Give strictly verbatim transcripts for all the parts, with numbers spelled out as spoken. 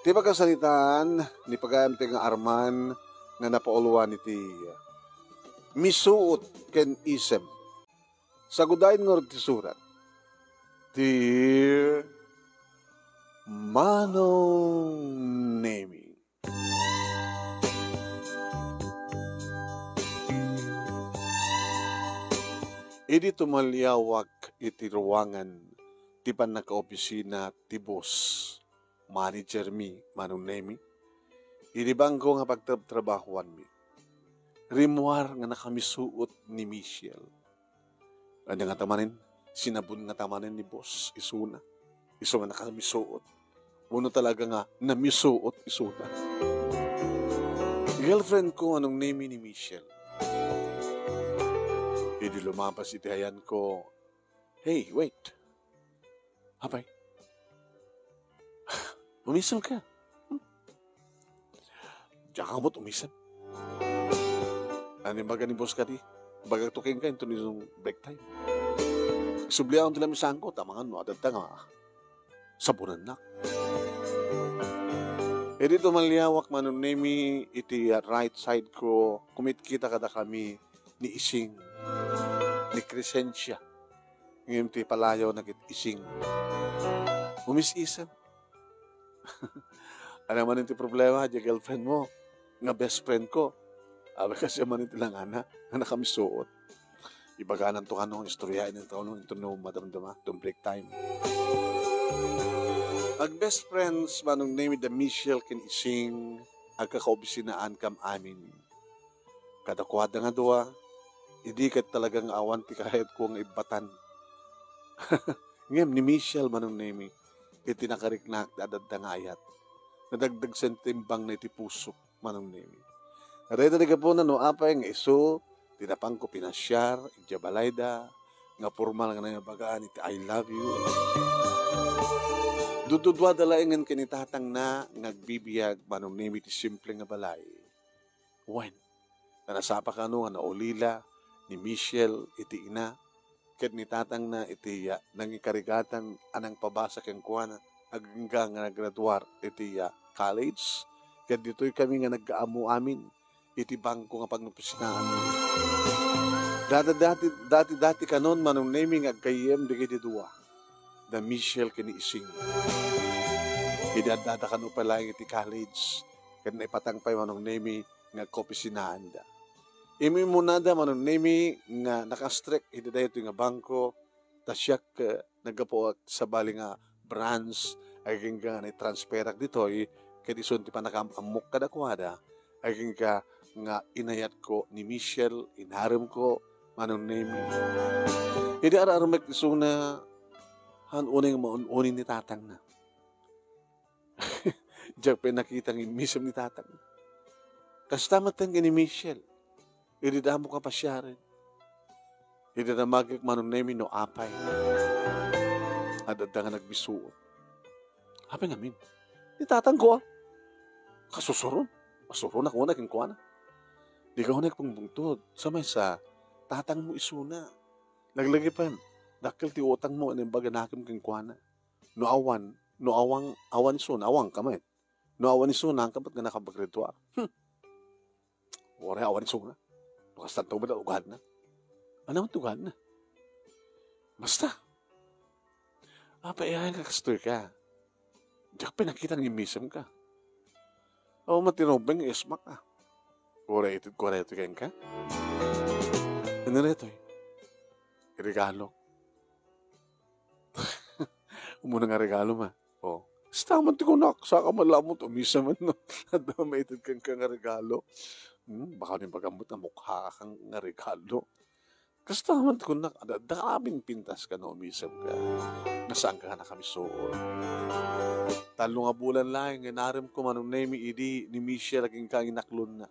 Ti pakasaritaan, ni pagayam ti nga Arman nga napauluan iti misuot ken isem. Sagudayen ngarud ti surat. Dear Manong Nemi. Idi tumaliawak iti ruangan ti pannakaopisina ti boss, manager mi, Manong Nemi, idi bangko nga pagtrabtrabahoanmi, rimmuar nga nakamisuot ni Michelle. Ania ngata manen, sinabon ngata manen ni boss isuna. Isu nga nakamisuot. Wenno talaga nga namisuot isuna. Girlfriend ko, Manong Nemi, ni Michelle. Idi lumapas iti ayan ko, "Hey, wait. Apay, umisem ka? Hmm? Diak ammo't umisem." Ania ibaga ni boss kadi? Ibagak to kenka inton isu break time. Subliaon ti lamisangko, ta amangan no adda nga sabonennak. Idi tumaliawak, Manong Nemi, iti right side ko, kumitkita kadakami ni Ising, ni Crescencia. Ngem ti palayaw na ket Ising. Umis-isem. Ania manen ti problema, diay girlfriend mo, nga best friend ko? Apay, kastoy manen ti langana nga nakamisuot. Ibagananto kano, istoryaennanto kano inton no madamdama, inton break time. Ag-best friends, Manong Nemi, da Michelle ken Ising, agkakaobisinaankamin. Kadakuada nga dua, idi ket talaga nga awan ti kayatko nga ibbatan. Ngem ni Michelle, Manong Nemi, iti nakariknak ti adda nga ayat. Nadagdagsen ti imbangna iti pusok, Manong Nemi. Dayta ti gapuna no apay nga isu ti napanko pinasiar idiay balayda, nga pormal nga nangibagaan iti "I love you." Dududuada laengen ken ni tatangna nga agbibiag, Manong Nemi, ti simple nga balay. Wen, ta nasapa kano nga naulila ni Michelle iti ina ket ni tatangna iti, ah, nangikarigatan a nangpabasa kenkuana agingga nga naggraduar iti, ah, college, ket ditoy kami nga naggaammo amin iti bangko nga pagnopisinaanmi. Dati-dati, dati-dati kanon, Manong Nemi, nga aggayyem dagiti dua, da Michelle ken ni Ising. Idi addada kano pay laeng iti college, ket naipatang pay, Manong Nemi, nga agkaopisinaanda. Immuimmuna da, Manong Nemi, nga nakastrek iti daytoy nga bangko, ta siak, eh, naggapuak sabali nga branch, agingga nga naitransferak ditoy, ket isun ti pannakaam-ammok kadakuada, agingga nga inayatko ni Michelle, inaremko, Manong Nemi. Idi ar-armek isuna, haan unay nga maun-uni ni tatangna. Diak pay nakita nga immisem ni tatang. Kasta met ken ni Michelle. Idi damo kapasiaren. Idi damagek, Manong Nemi, no apay. Adda nga nagbisuot. Apay ngamin? Ni tatang ko, ah. Kasusuron. Masuron ako na kenkuana. Di ka unay pangbungtod. Sa maysa, tatang mo isuna. Laglagipen, dakkel ti utang mo, naimbag a nakem kenkuana. No awan, no awang, awan isuna, awang ka met. No awan isuna, haanka met nga nakapaggraduar. Hmm. Uray awan isuna. No kastanto met ugalna. Ania met ugalna? Basta. Apay, aya nga kastoy ka. Diak pay nakita nga immisem ka. Awan met ti Robin nga ismak, ah. Uray ited ko daytoy kenka. Ania daytoy? Regalo. Umuna nga regalo, ma. Oh. Kasta man ti kunak, saka man lamon, umisem man, no? Adda maited kenka nga regalo. Hmm, baka ni bagamot na mukha ka nga regalo. Kasta man ti kunak, adda, adda ka pintas ka no umisem ka. Nga saanka nga nakamisuot. Tallo nga bulan laeng nga inarem ko, Manong Nemi, idi ni Michelle agingga nga inaklonna.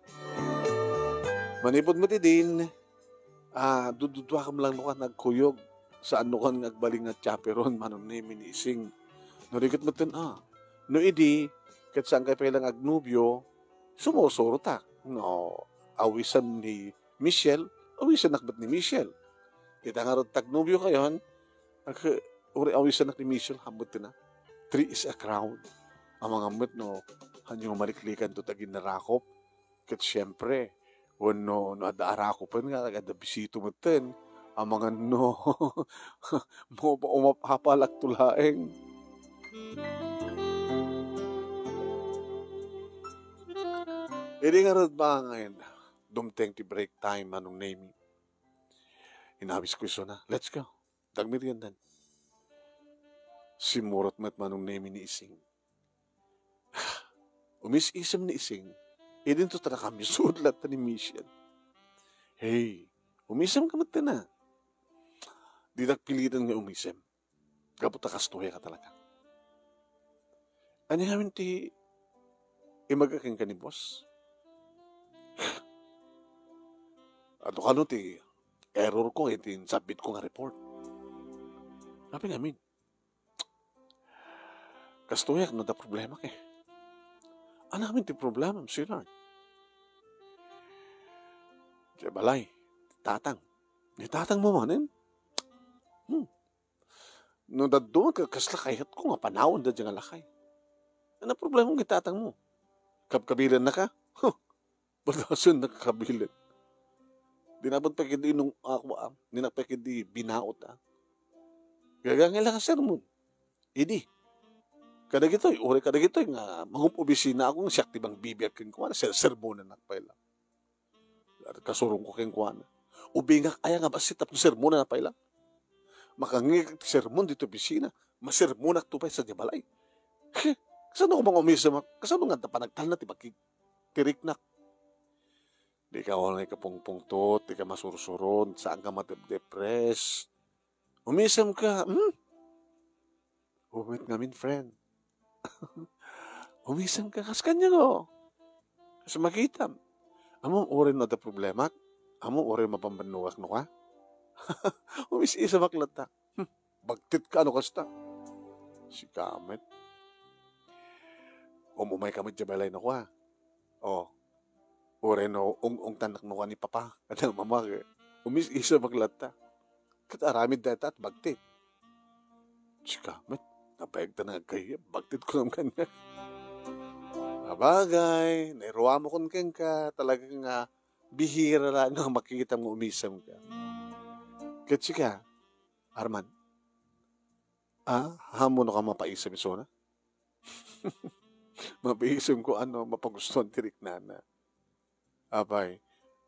Manipud met idin, ah, dududuakem lang no kan agkuyog. Saanno kan nga agbalin nga chaperon, Manong Nemi, ni Ising. No, rigat met ten, ah. No idi, ket saankayo pay lang agnobio, sumursurotak. No, awisan ni Michelle, awisanak met ni Michelle. Ita ngarud ta agnobio kayon, ag-, uray awisanak ni Michelle, haanmo ti na. Three is a crowd. Amangan met no, ania nga maliklikanto ta aginarakop. Ket siempre, wenno no adda arakopen nga adda bisita metten, amangan no mo-, umapapalakto laeng. Idi ngarud, mangan, dumteng ti break time, Manong Nemi. Inawisko isuna, "Let's go. Dagmeriendan." Simmurot met Manong Nemi ni Ising. Umis-isem ni Ising. Idinto ta nakamisuot latta ni Michelle. "Hey, umisemka metten a. Dinak piliten nga umisem. Gapu ta kastoyak a talaga. Ania ngamin ti immagak kenka ni boss?" "Adu kano ti error ko iti insubmit ko nga report?" "Apay ngamin?" "Kastoyak no adda problemak." "Ania ngamin ti problemam, sweetheart?" "Diay balay, tatang." "Ni tatangmo manen?" "Hmm. No dadduma, ka-, kasla kayatko nga panawanna diay nga lakay." "Ania problemam ken tatangmo? Kabkabilennaka?" Huh! Badasen nakakabilen. Dinak pay ketdi inung-, ako, ah, dinak pay ketdi binaut, ah. Gagangay la nga sermon. Idi, kadagitoy, uray kadagitoy nga mangub-obisina ako nga siak ti mangbibiag kenkuana, ser-, sermonanak pay la. Kasurongko kenkuana. Ubingak aya nga bassit tapno sermonanak pay la? Makangngegak ti sermon ditoy opisina, masermonakto pay sadiay balay. Kasano ko mangumisemak? Kasano nga adda panagtalna ti bakig? Ti riknak. Dika unay kapungpungtot, dika masursuron, saanka madepdepres. Umisemka, hmm? Umet ngamin, friend. Umisemka, kas kaniak, o. Kas makitam. Ammom uray no adda problemak? Ammom uray mapambannuak no ka? Umis-isemak latta. Hmm, bagtitka no kasta. Sika met. Umumayka met diay balay no ka. O, uray no ung-ungtanak no ka ni Papa ken Mama, umis-isemak latta. Ket aramid dayta et bagtit. Sika met, nabayagta nga aggayyem, bagtitko kaniak. Abagay, nairuamokon kenka, talaga nga bihira la nga makitam nga umisemka. Ket sika, Arman, a, ammom no ka mapaisem isuna? Mapaisemko no mapagustuan ti riknana. Apay,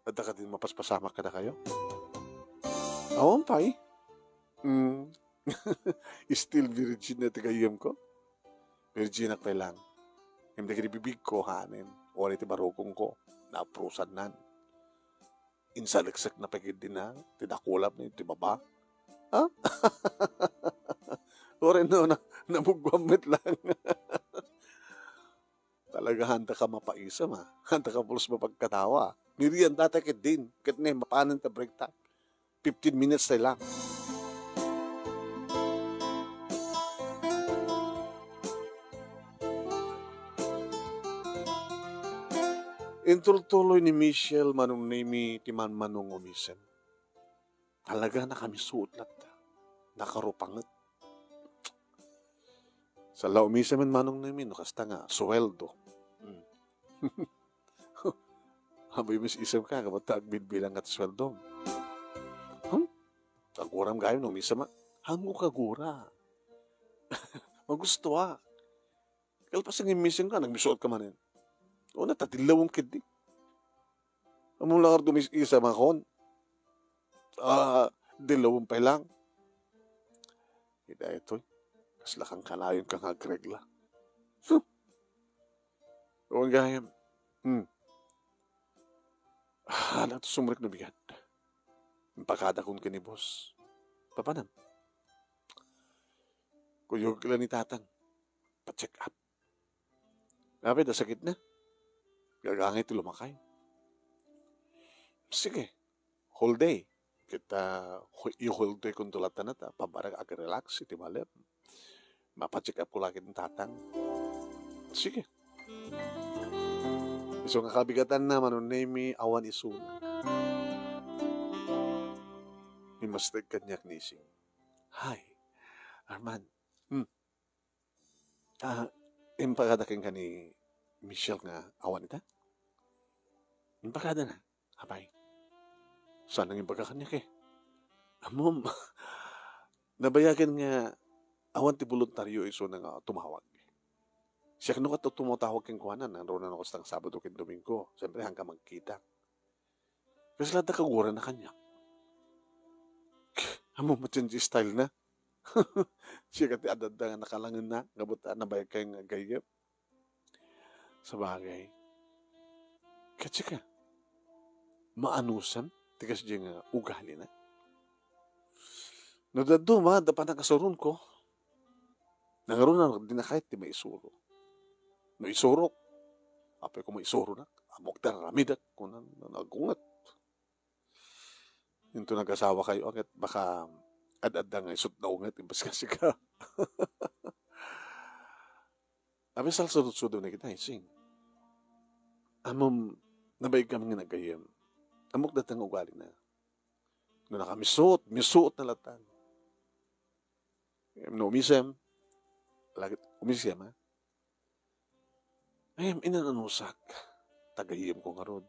adda kadin mapaspasamak kadakayo? Awan pay. Mm. Still virgin ti gayyemko? Virginak pay lang. Ngem dagiti bibigko, hanen. Uray ti barukongko, naaprusannan. Insaleksekna pay ketdi na ti dakulapna iti baba. Ha? Uray no, na-, namugguam met lang. Talaga, haantaka mapaisem, a. Haantaka pulos mapagkatawa. Meriendata ketdin, ket ne, mapanen ta break time. Fifteen minutes tay lang. Intultuloy ni Michelle, Manong Nemi, ti manmano nga umisem. Talaga, nakamisuot latta. Nakarupanget. Saan la umisemen, Manong Nemi, no kasta nga suweldo. Hmm. Apay, umis-isemka, gapu ta agbilbilang ka ti suweldom. Hmm? Kaguram gayam no umisemak. Haanko kagura. Magustuak. Kalpasan nga immisemka, nagmisuotka manen. Una, ta dillawem ketdi. Ammom la ngarud, umis-isemakon. A, dillawem pay lang. Daytoy, kasla kankanayon ka nga agregla. Huh. Awan gayam. Hmm. Ania ti sumrek no bigat? Impakadakon ken ni boss. Papanam? Kuyogek la ni tatang. Pa-check up. Apay, adda sakitna? Gagangay ti lumakay. Sige, whole day. Ket, a, hu-, i-whole day konto latta ta, pabarek ag-relax iti malem. Mapa-check up ko la ken tatang. Sige. Isu nga kabigatanna, Manong Nemi, awan isuna. Immasteg kaniak ni Ising. Hi, Arman. Hmm. A, impakada kenka ni Michelle nga awan ita? Impakada na. Apay, saan nang imbaga kaniak, eh? Ammom, nabayagen nga awan ti boluntario isuna nga tumawag. Siak no ket tumatawag kenkuana, nangruna no kasta nga Sabado ken Domingo. Siyempre, haanka magkita. Kasla adda kaguranna kaniak. Ammom met ti style na. Siak ti adda nga nakalangenna, nga buta nabayagkayo nga gayyem. Sabagay, ket sika, maanusem ti kasdiay nga ugalina. No dadduma, adda pannakasuronko. Nangruna, dinakayat ti maisuro. No isurok, apay ko maisuronak, ammok ti aramidek, kunan, nagunget. Into nagasawa kayo, ket baka ad-adda nga isut' naunget, imbes nga sika. Apay, salsaludsodem dagita, Ising. Ammom, nabayaggam nga nagayyem. Ammok dayta nga ugalina. No nakamisuot, misuot na latta. No umisem, lagit, umisem, ha? Ay, inan-anusak. Tagayemko ngarud.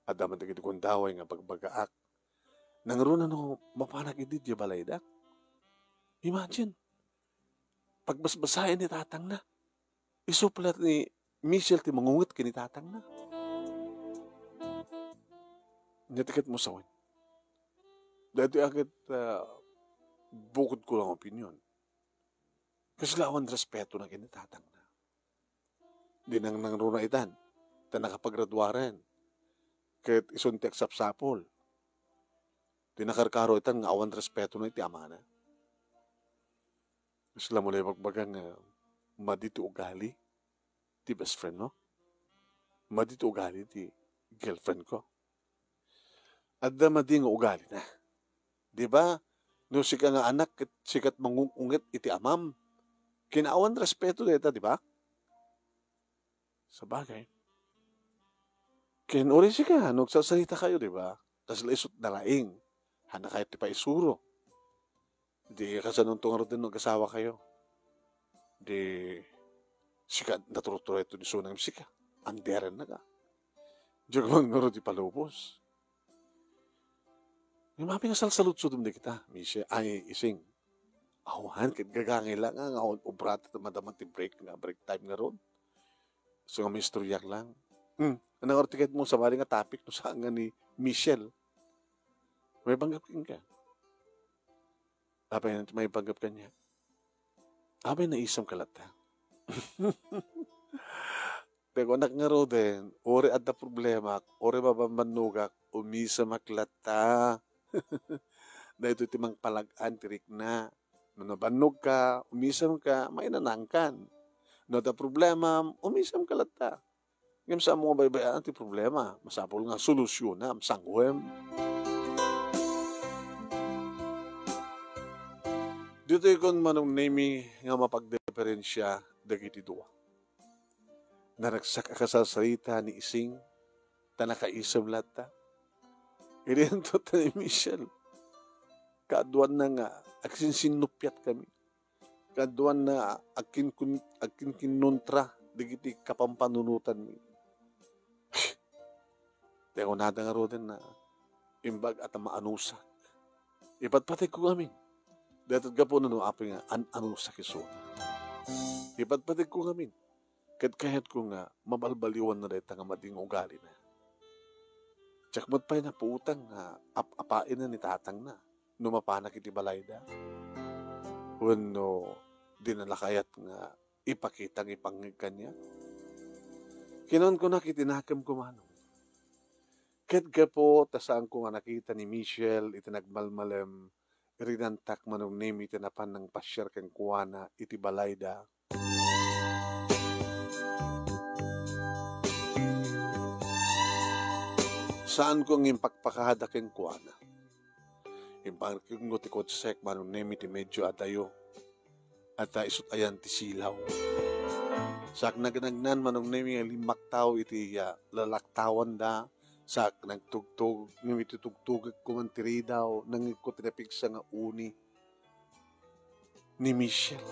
Adda man dagiti gundaway nga bagbagaak. Nangruna no mapanak idi diay balayda. Imagine, pagbasbasaen ni tatangna. Isu pay latta ni Michelle ti mangunget ken ni tatangna. Nia ti ket mo sawen. Daytoy a ket, ah, bukodko lang opinion. Kasla awan respeto na ken ni tatangna. Di nang nangruna itan, ta nakapagraduaren. Ket isun ti agsapsapul. Di nakarkaro itan nga awan respeto na iti amana. Kasla mo la ibagbaga nga madi ti ugali ti best friend mo? Madi ti ugali ti girlfriend ko? Adda madi nga ugalina. Di ba? No sika nga anak, ket sika ti mangung-unget iti amam. Kinaawan respeto dayta, di ba? Sabagay. Ken uray sika, no agsarsarita kayo, di ba? Kasla isut' nalaing. Haanna kayo ti paisuro. Di kasano ngarud no agasawa kayo. Di sika naturturay to ni sunang sika. Anderen na ka. Diyo ka man ngarud ipalubos. Ngem apay nga salsaludsodem dagita, Michelle, ay, Ising. Awan, ket gagangay lang nga, nga obra ta madama ti break nga, break time ngarud. So nga maistoryak lang. Hmm, ano nga artiket mo sabali nga topic no saan nga ni Michelle? Maipanggep kenka. Apay nga maipanggep kaniak? Apay naisem ka latta? Ti kunak ngaruden, uray adda problemak, uray mabambannogak, umisemak latta. Daytoy ti mangpalag-an ti rikna. No nabannogka, umisemka, mainanangkan. No adda problemam, umisemka latta. Ngem saan mo nga baybay-an ti problema. Masapul nga solusyonam, sanguem. Ditoy kun Manong Nemi nga mapagdiferensya dagiti dua. Naragsak a kasarsarita ni Ising, ta nakaisem latta. Irianto ta ni Michelle. Kaaduanna nga agsinsinnuppiat kami. Kaaduanna agkinkun-, agkinkinnuntra dagiti kapampanunotanmi. Ti kunada ngaruden na, imbag a ta maanusak. Ipatpategko ngamin. Daytoy gapu no apay nga an-anusak isuna. Ipatpategko ngamin. Ket kayatko nga mabalbaliwanna dayta nga madi nga ugalina. Diak met pay napuotang nga ap-apaenna ni tatangna no mapanak iti balayda. Wenno di na la kayat nga ipakita nga ipangngeg kaniak. Kinunkunak iti nakemko, Manong. Ket gapu ta saanko nga nakita ni Michelle iti nagmalmalem, rinantak Manong Nemi iti napan nangpasiar kenkuana iti balayda. Saanko nga impakpakada kenkuana. Impangngo ti kotsek Manong Nemi ti medyo adayo. At, ah, isut' ayan ti silaw. Saak nagnagnan Manong Nemi nga limmaktaw iti, ah, lalaktawanda. Saak nagtugtog, ngem iti tugtogek kuman ti ridaw, nangngegko ti napigsa nga uni ni Michelle.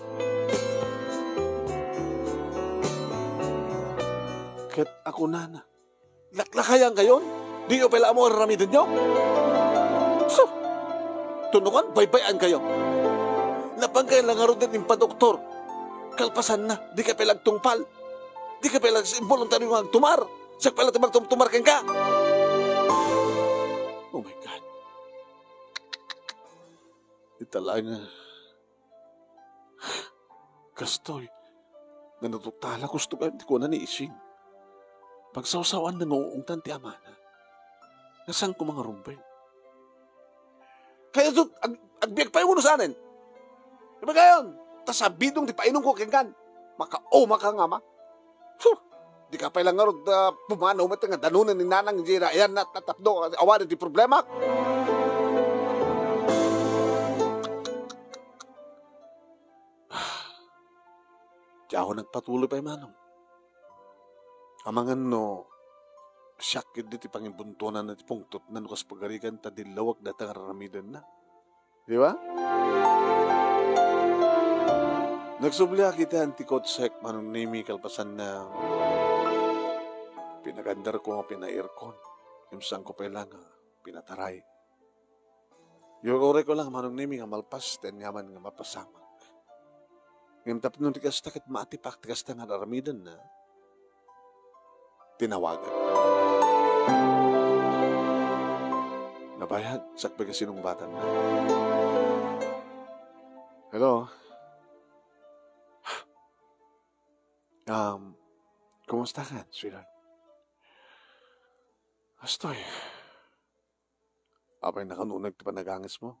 Ket a kunana, "Laklakayan kayon? Diyo pay la ammo araramidenyo?" So, tunukan, baybay-an kayo. Napan kayo la ngarud din impadoktor. Kalpasanna, di ka pay la agtungpal. Di ka pay la voluntaryo nga agtumar. Siak pay la ti magtumtumar kenka. Oh my God. Ita laeng nga kastoy nga natutala, gusto gayam ti kuna ni Ising. Pagsawsawaanna nga uungtan ti amana. Nga saan koma nga rumbeng? Kayatto, ag-, agbiag pay wenno saanen? Ibagayon, ta sabidong ti painumko kenkan. Makauma ka nga ama. Huh! Di ka pay la ngarud, ah, pumanaw met nga danunen ni nanang iti ayanna, ta tapno awanen ti problema. Diak nagpatuloy pay, Manong. Amangan no siak ketdi ti pangimbuntuananna ti pungtotna no kas pagarigan ta dillawek dayta nga araramidenna. Di ba? Nagsubliak iti anti-coat sek, Manong Nemi, kalpasanna, pinagandarko nga pina-aircon. Ngem saanko pay la nga pinataray. Iyur-urayko la, Manong Nemi, nga malpas ti aniaman nga mapasamak. Ngem tapno ti kasta ket maatipak ti kasta nga araramidenna, tinawagan. Nabayag, sakbay nga sinungbatanna. Hello? Um, kumusta ka, sweetheart? Astoy. Apay, nakanuneg ti panagangesmo?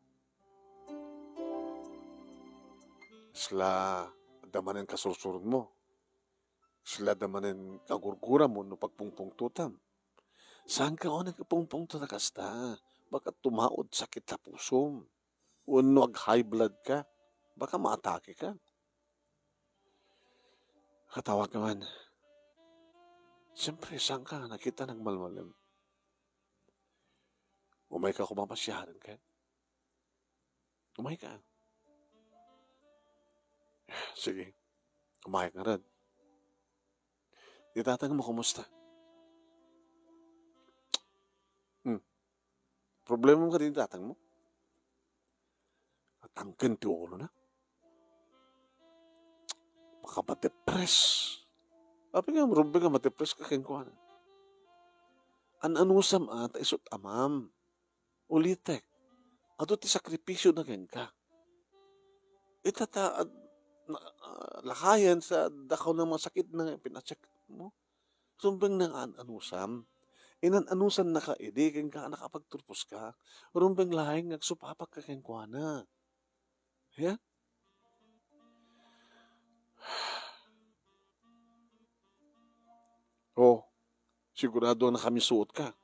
Kasla adda manen kasursuronmo? Kasla adda manen kagurguram wenno pagpungpungtotam? Saanka uneg nga pungpungtot a kasta. Baka tumaod sakit ta pusom. Wenno ag-high blood ka. Baka maatake ka. Katawag ka man. Siyempre, saanka nga nakita nagmalmalem? Umayka koma pasiaren ket. Umayka. Sige. Umayka ngarud. Ti tatangmo, kumusta? Hmm. Problema mo kadi ti tatangmo? Natangken ti ulona. Baka ma-depress. Apay nga, rumbeng nga ma-depress ka kenkuana. An-anusam a, ta isu't amam. Ulitek, adu ti sakripisiona kenka. Ita ta, ad-, na, ah, lakayen sa dakawna nga sakitna nga pina-check mo. Rumbeng nga an-anusam. Inan-anusannaka idi kenka a nakapagturposka. Rumbeng laeng nga agsupapak ka kenkuana. Ya? Oh, sigurado nga nakamisuot ka.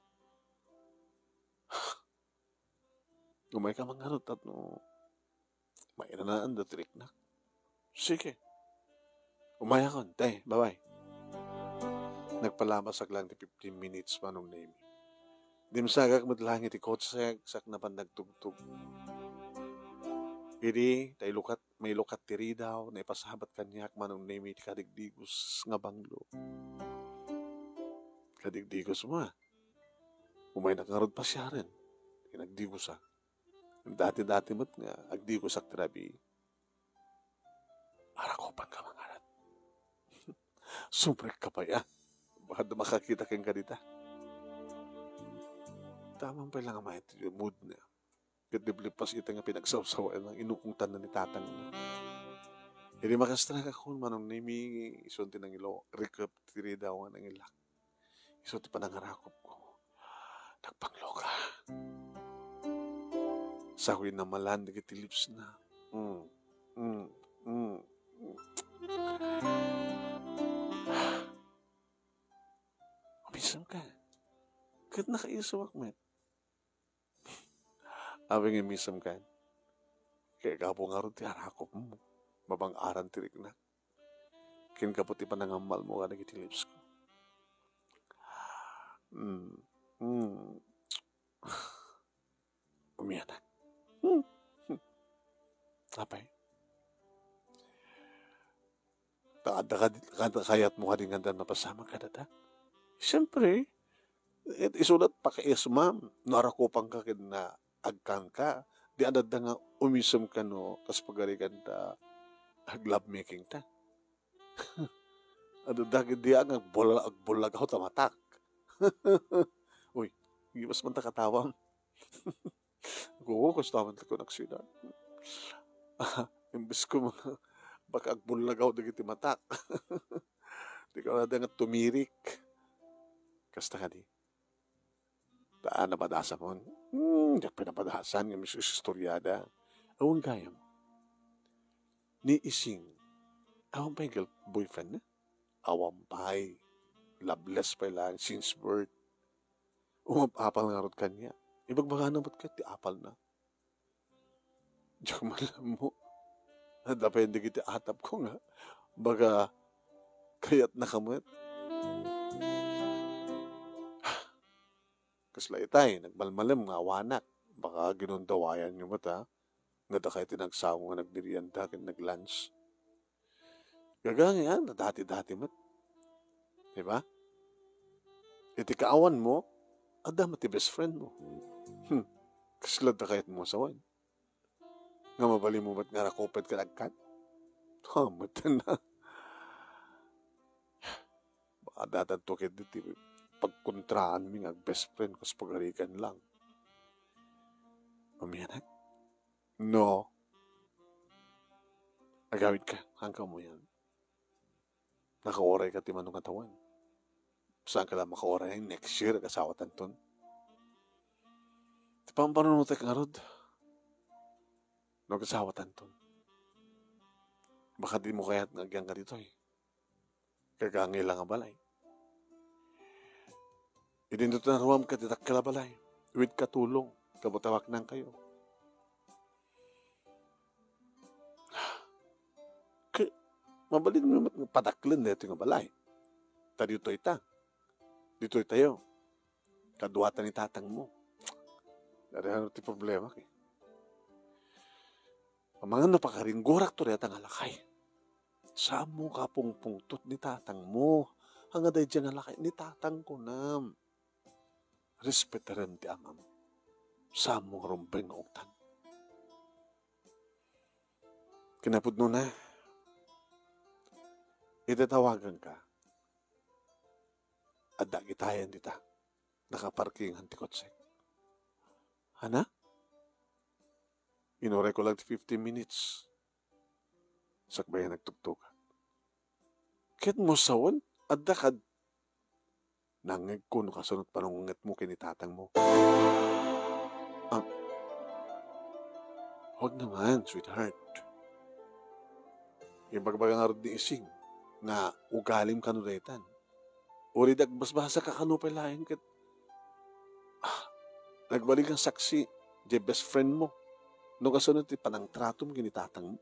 Umayka man ngarud tapno mairanaanda ti riknak. Sige. Umayakon, te, bye-bye. Nagpalabasak lang ti fifteen minutes, Manong Nemi. Dimsagak met lang iti kotsek, sak napan nagtugtog. Idi, ta ilukat, mailukat ti ridaw, naipasabat kaniak, Manong Nemi, ti kadigdigos nga banglo. Kadigdigos mo, ah. Umaynak ngarud pasiaren. Nagdigosak. Dati-dati met nga agdigosak ti rabii. Arakupanka man ngarud. Sumrekka pay, ah. Baka makakita kenka dita. Tamang pay lang nga mayat ti moodna. Ket develop pas ita nga pinagsawsawaen nga inuungtanna ni tatangna. Idi makastrak akon, Manong Nemi, isun ti nangilo, rikep ti ridaw nga nangilak. Isu ti panangarakopko. Nagbanglo ka. Sawi namalan dagiti lips na. Mm, mm, mm, mm. Umisem ka. Ket nakaisuak met. Apay nga umisem ka? Kay gapu ngarud ti arakopmo. Mabang-aran ti riknak. Ken gapu ti panangammalmo kadagiti lips ko. Mm. Mm. Umianak. Hmm. Hmm. Apay? Ta adda kad-, kad-, kayatmo kadi nga addan mapasamak kadata? Siyempre, it-, isulat pakaismam no arakupanka ken agkanka. Di adda nga umisemka no kas pagarigan ta ag-lovemaking ta. Adda dagiti nga agbul-, agbullagaw ta matak. Uy, gimas man ta katawam. Oo, kasta man ti kunak sida. Imbes ko mga baka agbullagaw dagiti matak. Di ka na nga tumirik. Kasta kadi. Ta, napadasam on. Hmm, diak pinapadasan nga mis-, istoriada. Awan gayam. Ni Ising, awan pay girl-, boyfriend na? Awan pay. Loveless pay lang since birth. Umap-apal ngarud kaniak. Ibagbagana met ket ti apalna. Diak man ammo. Adda pay dagiti atapko nga baga kayatnaka met. Kasla itay, nagmalmalem nga awanak. Baka ginundawayanyo met, ha? Nga dakay ti nagsango nga nagmerienda ken nag-lunch. Gagangi, ah, nadati-dati met. Di ba? Iti kaawanmo, adda met ti best friendmo. Hmm. Kasla adda kayatmo a sawen? Nga mabalinmo met nga rakuped ken agkan? Ha, met na. Baka dadanto ket iti pagkontraanmi nga ag-best friend kas pagarigan lang. Umianak? No. Agawidka, haanka umayan. Nakaurayka ti mano nga tawen. Saanka la makaurayna next year, agasawatanton. Ti pampanunotek ngarud, no agasawatanton. Baka dimo kayat nga agyangka ditoy. Gagangi la nga balay. Idinto ti naruam ket ti dakkel a balay. Uwidka tulong, ta mabaknangkayo. Ket mabalinmo met nga padaklen daytoy nga balay. Ta ditoy ta. Ditoy tayo. Kaduata ni tatangmo. Dayta ti problema, eh. Amangan no pakaringgorakto dayta nga lakay. Saanmo nga apungpungtot ni tatangmo. Ania daydiay nga lakay ni tatang, kunam. Respetarem ti amam. Saanmo nga rumbeng nga ungtan. Kinapudnona, iti tawaganka, adda agitayan dita. Nakaparkingan ti kotsek. Ania? Inurayko laeng ti fifteen minutes. Sakbay a nagtugtugak. Ket mo sawen, adda kad-, nangngegko no kasano ti panangungetmo ken ni tatangmo. Ah, huwag naman, sweetheart. Ibagbaga ngarud ni Ising nga ugalim kano daytan. Uray di agbasbasaka kano pay laeng ket, ah, nagbalin nga saksi, diay best friend mo. No kasano ti panangtratom ken ni tatangmo.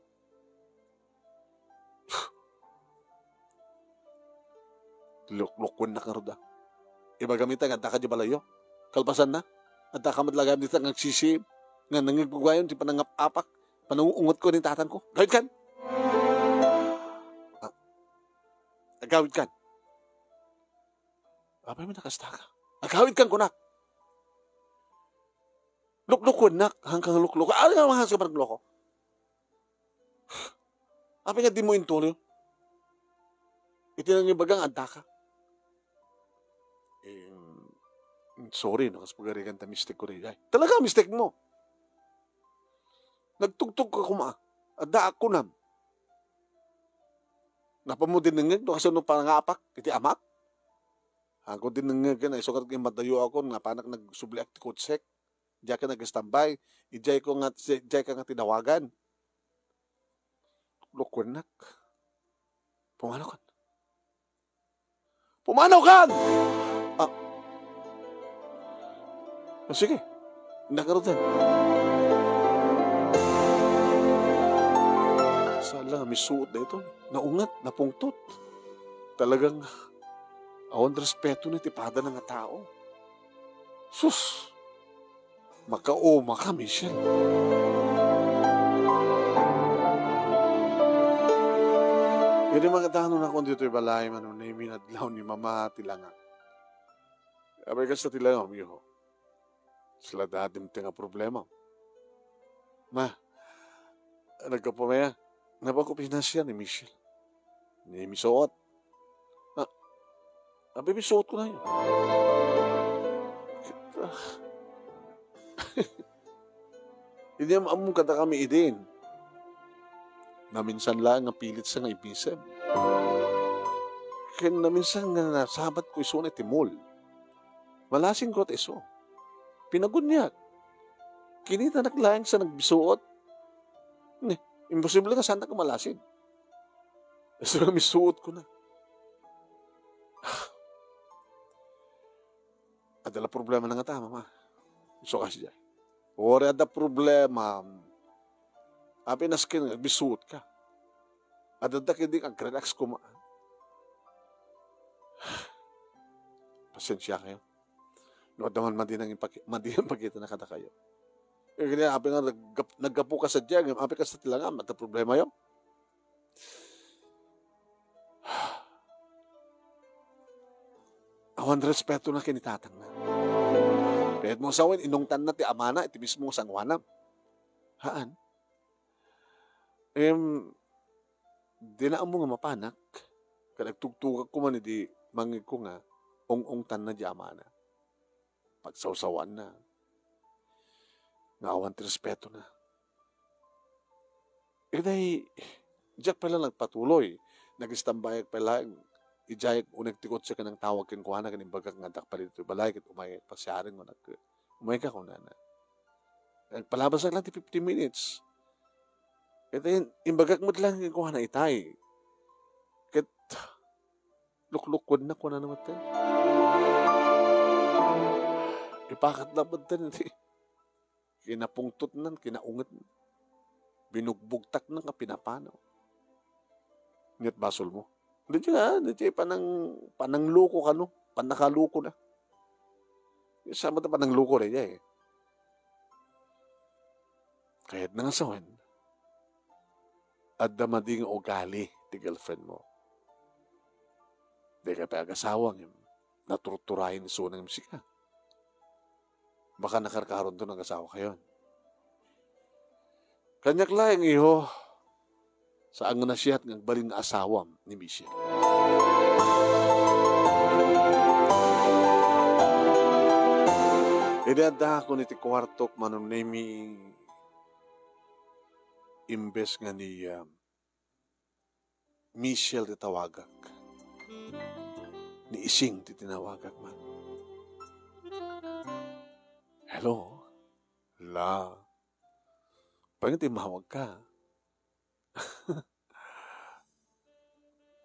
Luklukuennak ngarud, ah. Ibagam ita nga addaka diay balayyo. Kalpasanna, addaka met la gayam dita nga agsisiim, nga nangigugayam ti panangap-apak, panangungetko ken ni tatangko. Agawidkan! Ah, agawidkan! Apay met a kastaka? Agawidkan kunak! Luklukuennak, haanka nga lukloko. Ania nga mahanska magloko? Apay nga dimo intuloy? Iti nangibaga nga addaka. Eh, sorry, no, kas pagarigan ta mistake ko daydiay. Talaga, mistake mo. Nagtugtog ka kuma. Adda ako nam. Napammo dinengngeg, no, kasano panangapak iti amak? Ako dinengngeg, na isu nga madayo ako, napanak nagsubliak ti kotsek. Diak nag-standby. Idiay ko nga, idiay ka nga tinawagan. Lukwennak. Pumanaw kan. Pumanaw kan! Ah. Ah, sige. Innak ngaruden. Saan lang, misuot daytoy. Naunget, napungtot. Talagang awan respeto na ti padana nga tao. Sus! Makauma ka, Michelle. Idi mangdanon ako ditoy balay, Mano, naminadlaw ni Mama ti langak. Apay kasta ti langam, iho? Sila dadim ti nga problema. Ma, naggapu maya, nabanko pinasiar ni Michelle. Ni misuot. Ah, apay misuot ko na yun. Kita. Idi am-ammom kadakami idin. Naminsan laeng nga pilit sa nga ibisem. Ken naminsan nga nasabat ko isuna iti mall. Malasing ko ti isu. Pinaguniak. Kinitanak laeng sa nagbisuot. Ni, imposible nga saannak a malasing. Isu nga misuot ko na. Adda la problema na nga ta, mama. Isu kasi diay. Uray adda problema. Apay nasken nga agbisuot ka. Adda ketdi nga agrelax koma. Pasensia kayo. No, adda man madi nang ipaki-, madi nang pakita na kadakayo. Eh, kaya apay nga naggap-, naggapu ka sa diyan, apay kasta ti langam, adda problema yo. Awan respeto na ken ni tatangna. Pwede mo sawen, inungtan na ti amana, iti mismo sanguanam. Haan. Em, di na ammo nga mapanak. Ket agtugtugak ko man idi mangngegko nga ung-ungtan na di amana. Pagsawsawan na. Nga awan ti respeto na. Itay, diak pay la nagpatuloy. Nag-istambayak pay la, idiay uneg ti kotse ken nangtawag kenkuana ken imbagak nga addak pay ditoy balay ket umay pasiaren nga nag-, umay ka kunana. Nagpalabas lang ti fifteen minutes. Ket in-, imbagak met lang kenkuana itay. Ket luklukuenna kunana met. Ipakat na met ti kinapungtotnan, kinaungetna. Binugbugtakna nga pinapanaw. Ket basolmo. Daydiay nga, daydiay panang-, panangloko kano, pannakaluko na. Saan met a panangloko daydiay? Kayatna nga sawen, adda madi nga ugali ti girlfriend mo. Dika pay agasawa ngem naturturayen isuna ngem sika. Baka nakarkaronto nga agasawa kayon. Kaniak laeng, iho, saan nga nasiat nga agbalin nga asawam ni Michelle. Idi addaakon iti kuartok, Manong Nemi, imbes nga ni, ah, Michelle ti tawagak, ni Ising ti tinawagak man. Hello? La. Apay nga timmawag ka?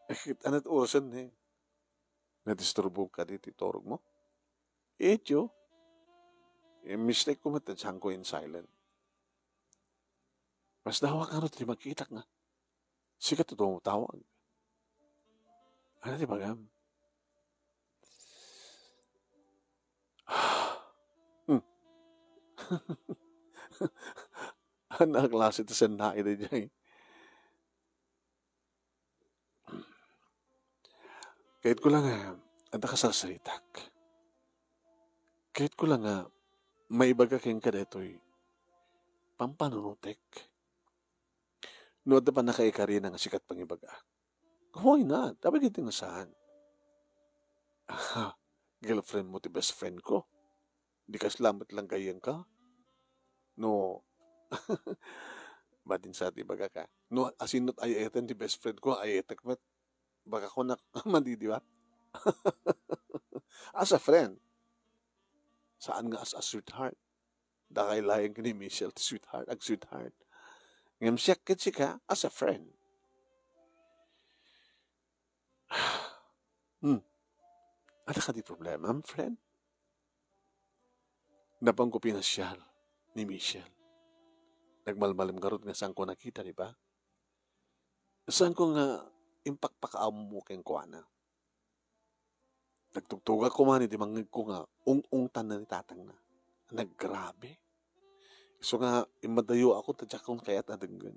Eh, ket anat urasen ni? Nadisturbo ka diti turog mo? Ityo. Eh, mistake ko met ta saan ko in silent. Mas dawak nga ti makitak nga. Sika ti tumawag. Ano ti bagam? Hmm. Ano a klase ti senna iti jay? Kayat ko lang nga, adda kasarsaritak. Kayat ko lang nga, maibaga kenka daytoy pampanunotek. No adda pannakaikarina nga sikat pangibaga. Why not? Apay ket nga saan? Aha, girlfriend mo ti best friend ko. Di kasla met lang gayyem ka? No, madin sa ti baga ka. No, asin no ay-ayatan ti best friend ko, ay-ayatek met. Baka ko nak-, madi, di ba? As a friend. Saan nga as a sweetheart? Dakay laeng ken ni Michelle ti sweetheart, ag-sweetheart. Ngem siak ket sika, as a friend. Hmm. Adda kadi problema, friend? Napanko pinasiar ni Michelle. Nagmalmalem ngarud nga saanko nakita, di ba? Saanko nga impakpakaammo kenkuana. Nagtugtugak koma idi mangngegko nga ung-ungtan na ni tatangna. Naggrabe. Isu nga immadayoak ta diakon kayat a denggen.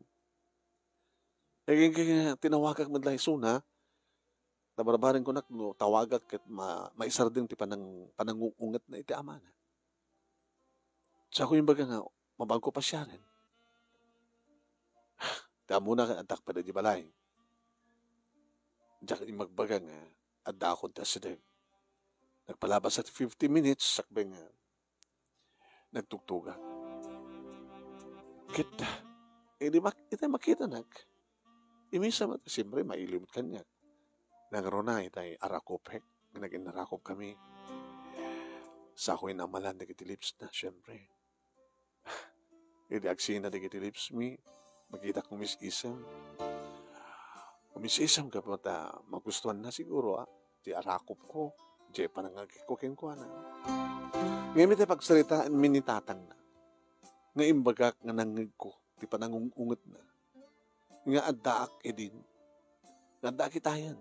Nagingking nga tinawagak met la isuna, ta Nabarbareng kunak no tawagak ket ma-, maisardeng ti panang-, panangung-ungetna iti amana. Sako imbaga nga, mabaanko pasiaren. Ti ammona ket addak pay idiay balay. Diak immagbaga nga addaakon ti asideg. Nagpalabas a fifty minutes, sakbay nga nagtugtugak. Ket, idi mak-, iti makitanak, immisa met, siyempre, mailiw met kaniak. Nangruna itay arakupek, nagin-arakupkami. Sako inamalan dagiti lips na, siyempre. Idi agsina dagiti lips mi, makitak umis-isem. Umis-isem ka ta magustuanna siguro, ah, ti arakupko, diay panangagikko kenkuana. Ngem iti pagsaritaanmi ni tatangna, nga imbagak nga nangngegko ti panangung-ungetna, nga addaak idin, nga addaak itayan.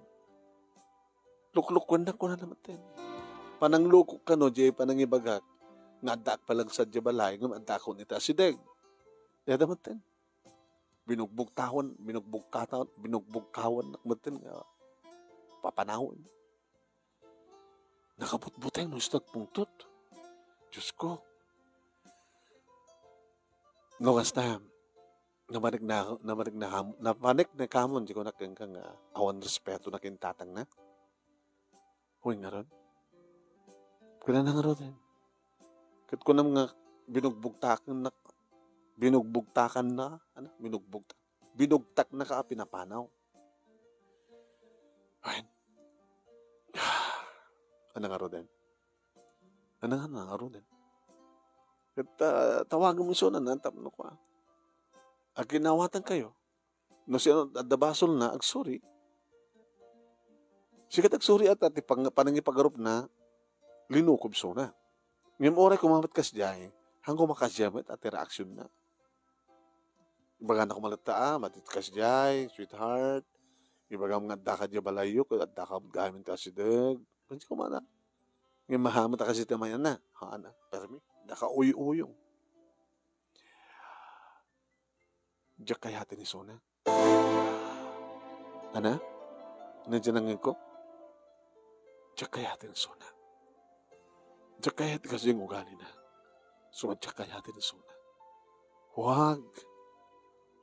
Luklukuennak kunana metten. Pananglukok kano diay panangibagak nga addaak pay la sadiay balay ngem addaakon iti asideg. Dayta metten. Binugbugtawan, binugbugkatan, binugbugkawannak metten nga papanawen. Nakabutbuteng no isu ti agpungtot. Diosko. No kasta, namanek na, namanek na kam-, namanek na kamon, di kunak kenka nga awan respeto na ken tatangna. Uy, ngarud. Kunana ngarud, eh. Ket kunam nga binugbugtakan na, binugbugtakan na, ano, binugbugtak, binugtak na ka a pinapanaw. Ay. Ano ngaruden? Ano nga ngaruden? Ket, ah, tawagen mo isuna na tapno kua. Aginawatan kayo. No siya adda basolna, agsuri. Sikat agsuri at, at ipang-, panangipagarupna, linukob isuna. Ngem uray kumamat kasdiay, hangko makasdiay met at reaksyon na. Ibagana koma latta, ah, matit kasdiay, sweetheart. Ibagam nga adda ka diay balayyo, ket adda ka gamin ti asideg. Kasi kumana. Ngem mahamat a kasi ti mayan na. Haan, ah, permi. Nakauyuyong. Diak kayaten isuna. Ana? Ano diay nangngegko? Diak kayaten isuna. Diak kayat kasi yung ugali na. So, diak kayaten isuna. Huwag.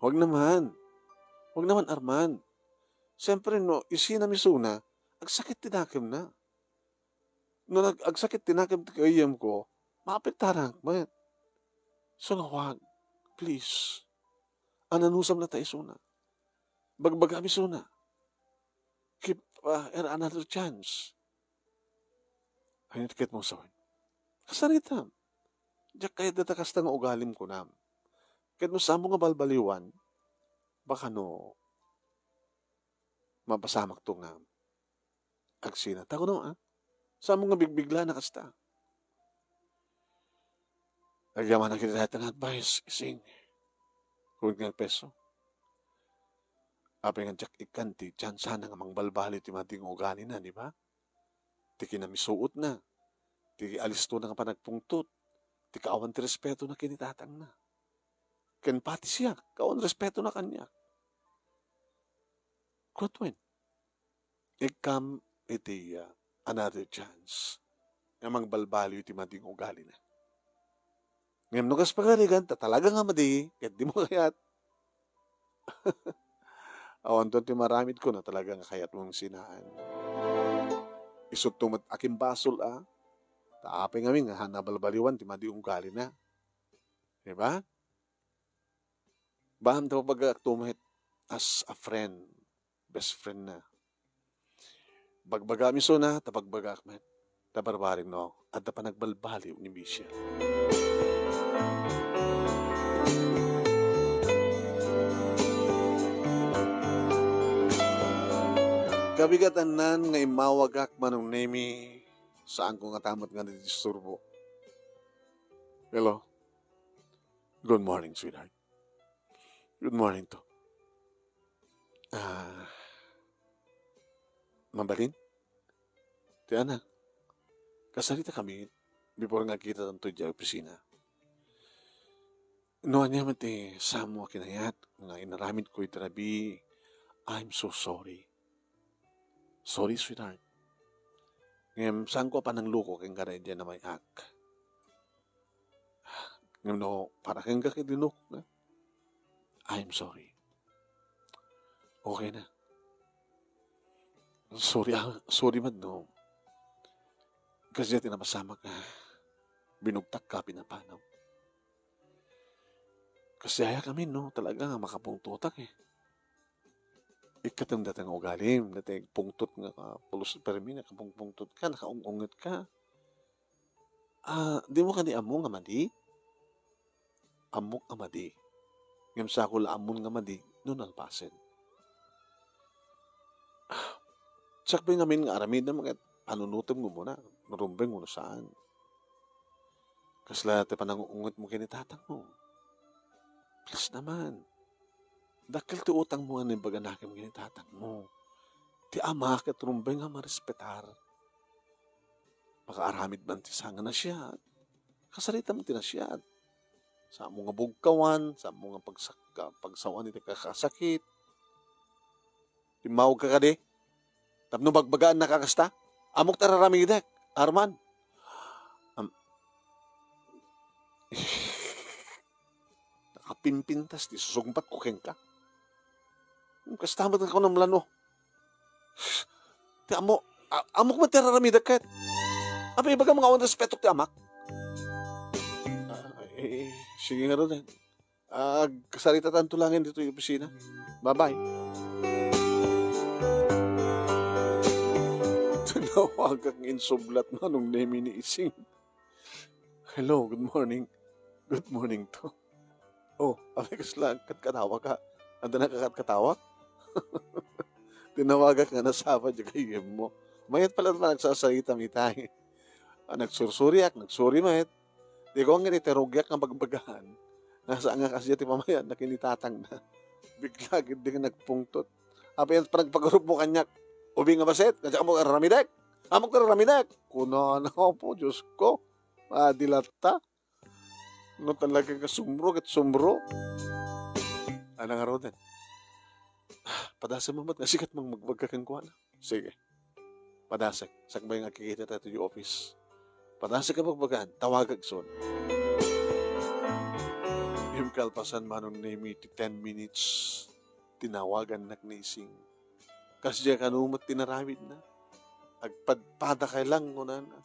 Huwag naman. Huwag naman, Arman. Siyempre, no, isinam isuna, agsakit ti nakem na. No nag-, agsakit ti nakem ti kaayamko, maapektarak met. So, huwag. Please. Ananusam na ta isuna. Bagbagam isuna. Give, uh, her another chance. Ay, ket mo sawen. Kasaritam. Diak kayat data kasta nga ugalim kunam. Ket no saan mo nga balbaliwan, baka no, mapasamak to nga agsina. Ta kuno, ah? Saan mo nga bigbigla na kasta? Agyamanak iti dayta nga advice, Ising. Kun nga peso. Apay nga diak ikkan ti tsansana nga mangbalbaliw ti madi nga ugalina, di ba? Ti kinamisuotna, ti alistona nga panagpungtot, ti kaawan ti respetona ken ni tatangna. Ken pati siak, kaawan respetona kaniak. Kuat wen, ikkam iti, ah, another chance nga mangbalbaliw iti madi nga ugalina. Ngem no kas pagarigan, ta talaga nga madi, ket di mo kayat. Awanton ti maramid ko no talaga nga kayat mong sinaan. Isut to met akin basol, ah. Ta apay ngamin nga nabalbaliwan ti madi nga ugalina. Di ba? Bam ta pagakto met as a friend, best friend na. Bagbagam isuna, ta bagbagak met. Ta barbareng no, adda panagbalbaliw ni Michelle. Kabigatannan nga immawagak, Manong Nemi, saanko nga tamet nga nadisturbo. Hello. Good morning, sweetheart. Good morning to. Ah, mabalin? Ti anak, kasarita kami before nga kita tanto diay opisina. No ania met ti saanmo a kinayat nga inaramid ko iti rabii, I'm so sorry. Sorry, sweetheart. Ngem saanko a panangluko kenka daydiay a namay-ak. Ngem no para kenka ket dinukna, I'm sorry. Okay na. Sorry, ah, sorry man no. Kasdiay ti napasamak a binugtakka a pinapanam. Kasdiay a kami, no? Talaga nga makapungtotak, eh. Ikkatem dayta nga ugalim, dayta agpungtot nga, ah, pulos permi, nakapungpungtotka, nakaung-ungetka. Ah, dimo kadi ammo nga madi? Ammok a madi. Ngem saanko la ammon nga madi no nalpasen. Ah, sakbay ngamin nga aramidem ket panunotem nga umuna, no rumbeng wenno saan. Kasla ti panangungetmo ken ni tatangmo. Please naman. Dakkel ti utangmo nga naimbag a nakem ken ni tatangmo. Ti ama ket rumbeng a marespetar. Makaaramid man ti saan nga nasiat, kasarita man ti nasiat. Saanmo nga bugkawan, saanmo nga pagsakka-, pagsawan iti kakasakit. Immawagka kadi? Tapno bagbagaannaka kasta? Ammok ti ar-aramidek, Arman. Am-, nakapimpintas ti susungbatko kenka. Kasta met nga kunam la no. Ti ammo, a-, ammok met ti ar-aramidek ket. Apay, ibagam nga awan respetok ti amak. Ah, eh, sige ngaruden. Agkasaritatanto laeng ditoy opisina. Bye-bye. Tinawagak nga insublat, Manong Nemi, ni Ising. "Hello, good morning." "Good morning to." "Oh, apay, kasla katkatawaka? Adda nakakatkatawak?" Tinawagak nga nasapa diay gayyemmo. Mayat pala ti panagsasaritam itay. Ah, nagsursuriak, nagsuri met. Di ko nga iti rugiak nga bagbagaan. Nga saan nga kasdiay ti pamayan na ken ni tatangna. Bigla gid nga nagpungtot. Apay, panagpagarupmo kaniak? Ubing a bassit, nga diak ammo ar-aramidek? Ammok ti ar-aramidek? Kunana, apo, Diosko. Madi latta. No talaga nga sumro, ket sumro. Ana ngaruden? Padasem met nga sika ti mang-, magbagka kenkuana. Sige. Padasek, sakbay nga agkikitatayo iti office. Padasek a bagbagaan, tawagak isun. Ngem kalpasan, Manong Nemi, ti ten minutes, tinawagannak ni Ising. Kasdiay kano met ti naramidna. "Agpadpadakay lang," kunana.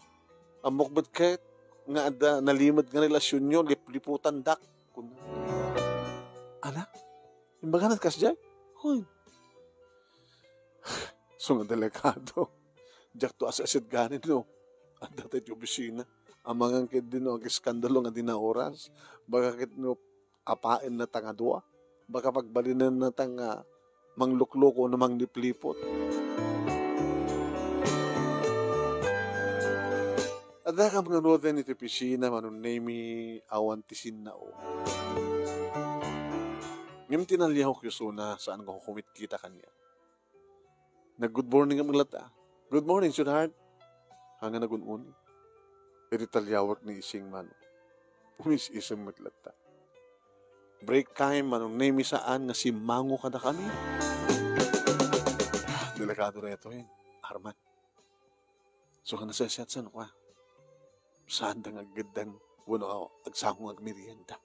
"Ammok met ket nga adda nalimed nga relasionyo, lipliputandak," kunana. Ana? Imbagana ti kasdiay? Hoy. So nga delikado. Diakto asi-asidganin no adda ta iti opisina. Amangan ketdi no ageskandalo nga di naoras. Baka ket no apaenna ta nga dua. Baka pagbalinenna ta nga manglukluko no mangliplipot. Adda kam ngaruden iti opisina, Manong Nemi, awan ti sinnao. Ngem tinaliawak isuna, saan nga kumitkita kaniak. Nag-good morning met latta. "Good morning, sweetheart." Haan nga nagun-uni. Idi taliawak ni Ising, Manong, umis-isem met latta. "Break time, Manong Nemi, saan nga simmango kadakami." Delikado daytoy, Arman. So nga nasaysayaat, saan kua? Saanda nga aggeddeng wenno agsango nga agmerienda.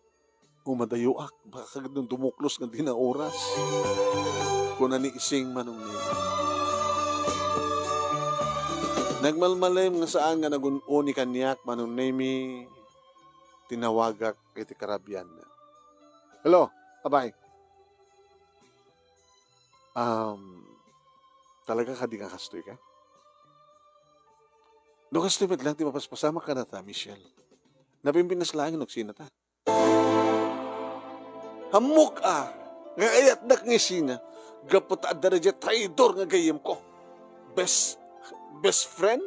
Umadayoak, baka ket no dumuklos nga di naoras, kuna ni Ising, Manong Nemi. Nagmalmalem nga saan nga nagun-uni kaniak, Manong Nemi, tinawagak iti karabianna. "Hello, abay. Um, talaga kadi nga kastoy ka? No kastoy met lang ti mapaspasamak kadata, Michelle. Napimpinas laeng no agsinata." Ammok a nga kayatnak nga isina gapu ta adda daydiay traidor nga gayyemko. Best, best friend?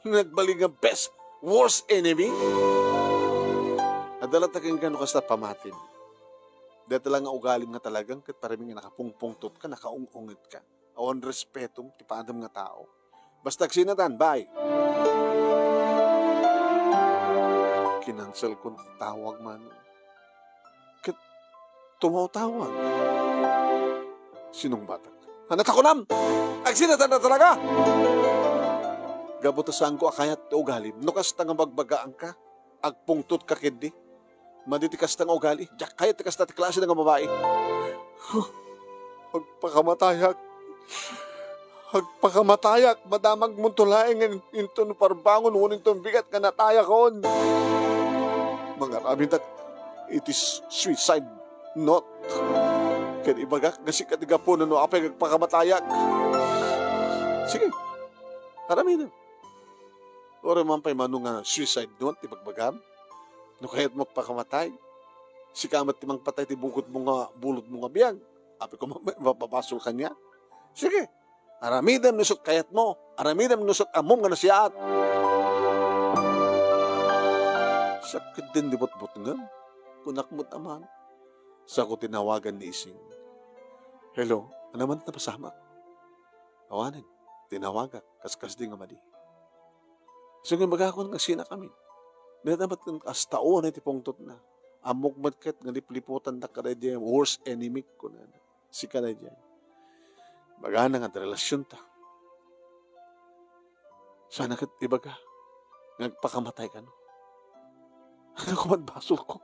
Nagbalin nga best, worst enemy? Adda latta kenka no kasta pamatim. Dayta la nga ugalim nga talagang ket parimi nga nakapungpungtotka, nakaung-ungetka. Awan respetom ti padem nga tao. Basta agsinatan, bye. Kinanselkon ti tawag, Manong. Ket tumawtawag. Sinong batak? Ania ta kunam? Agsinatan na talaga! Gapu ta saanko a kayat ti ugalim. No kasta nga bagbagaanka, agpungtotka ketdi. Madi ti kasta nga ugali. Diak kayat ti kasta ti klase nga babai. Huh. Agpakamatayak. Agpakamatayak. Madamagmonto laeng in-, inton parbangon wenno inton bigat nga natayakon. Mangaramidek iti s-, suicide note. Ken ibagak nga sika ti gapu no apay agpakamatayak. Sige. Aramidem. Uray man pay mano nga suicide note ti bagbagam. No kayatmo agpakamatay, sika met ti mangpatay ti bukod mo nga, bulod mo nga biag. Apay koma, ma-, mapabasol kaniak. Sige, aramidem no isut kayatmo. Aramidem no isut ammom nga nasiaat. Sakit din di butbutngem. Kunak met aman. Saanko tinawagan ni Ising. Hello, ania man ti napasamak? Awanen, tinawagak, kaskasdi nga madi. So, nga ibagakon nga sina kami. Dayta met ken kasta, o, ania ti pungtotna. Ammok met ket nga liplipotandak kadaydiay, worst enemy ko na. Sika daydiay. Ibagana nga adda relasionta. Saan ket ibaga nga agpakamatay kano? Ania koma ti basolko?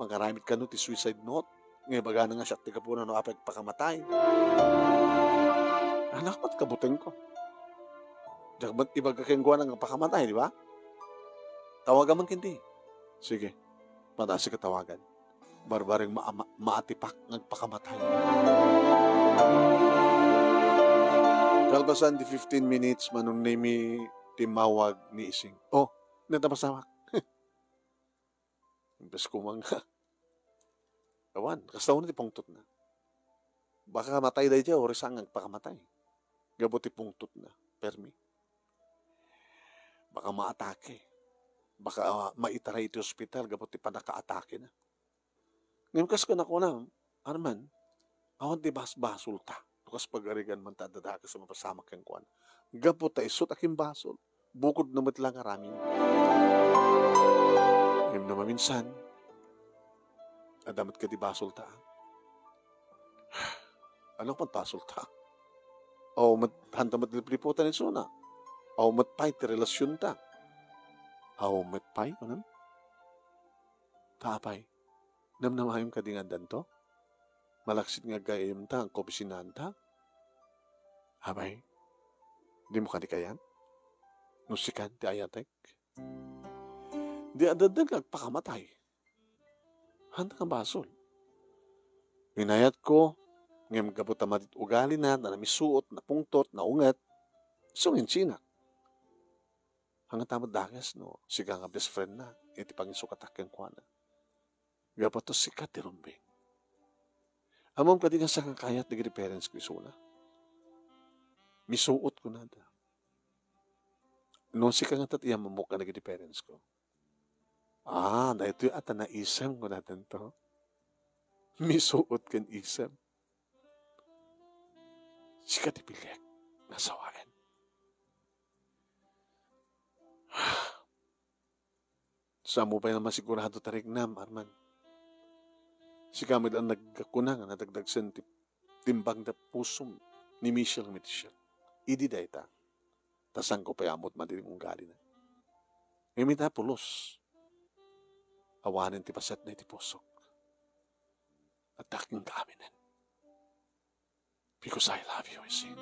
Mangaramid kano ti suicide note? Nga ibagana nga siak ti gapuna no apay agpakamatay. Ania koma ti kabutengko? Diak met ibaga kenkuana nga agpakamatay, di ba? Tawagam man ketdi. Sige, mataas ka tawagan. Barbareng ma-, ma-, maatipak nga agpakamatay. Kalpasan ti fifteen minutes, Manong Nemy, timmawag ni Ising. O, ania ti napasamak? Imbes ko man nga. Awan, kasta unay ti pungtotna. Baka matay daydiay, uray saan nga agpakamatay. Gapu ti pungtotna, permi. Baka maatake. Baka, ah, maitaray iti ospital gapu ti pannakaatakena. Ngem kas kunakuna, Arman, awan ti basbasolta. No kas pagarigan man ta adda dakes a mapasamak kenkuana. Gapu ta isu ti akimbasol, bukod na met la nga aramid. Ngem no maminsan, adda met kadi basolta. Ania koma ti basolta? Aw met, haanta met liplipotan isuna. Aw met pay ti relasionta. Aw met pay, kunam? Ta apay, namnamaem kadi nga addanto? Malaksid nga aggayyemta, agkaopisinaanta? Apay, dimo kadi kayat? No sikan ti ayatek? Di adda nga agpakamatay. Haanta nga basol. Inayatko, ngem gapu ta madi ti ugalina, ta namisuot, napungtot, naunget, isu nga insinak. Haanta met dakes no sika nga best friendna iti panginsukatak kenkuana. Gapu ta sika ti rumbeng. Ammom kadi nga saan nga kayat dagiti parents ko isuna? Misuot kunada. No sika ngata ti ammomo kadagiti parents ko. Ah, daytoy a ta naisem kunadanto. Misuot ken isem. Sika ti piliek nga sawaen. Saanmo pay la masigurado ti riknam, Arman. Sika met la nagkuna nga nadagdagsen ti timbang ti pusom ni Michelle nga mitisiak. Idi dayta, ta saanko pay ammo ti madi ti ugalina. Ngem ita, pulos, awanen ti pasetna iti pusok. Adda kenka aminen. Because I love you, Ising.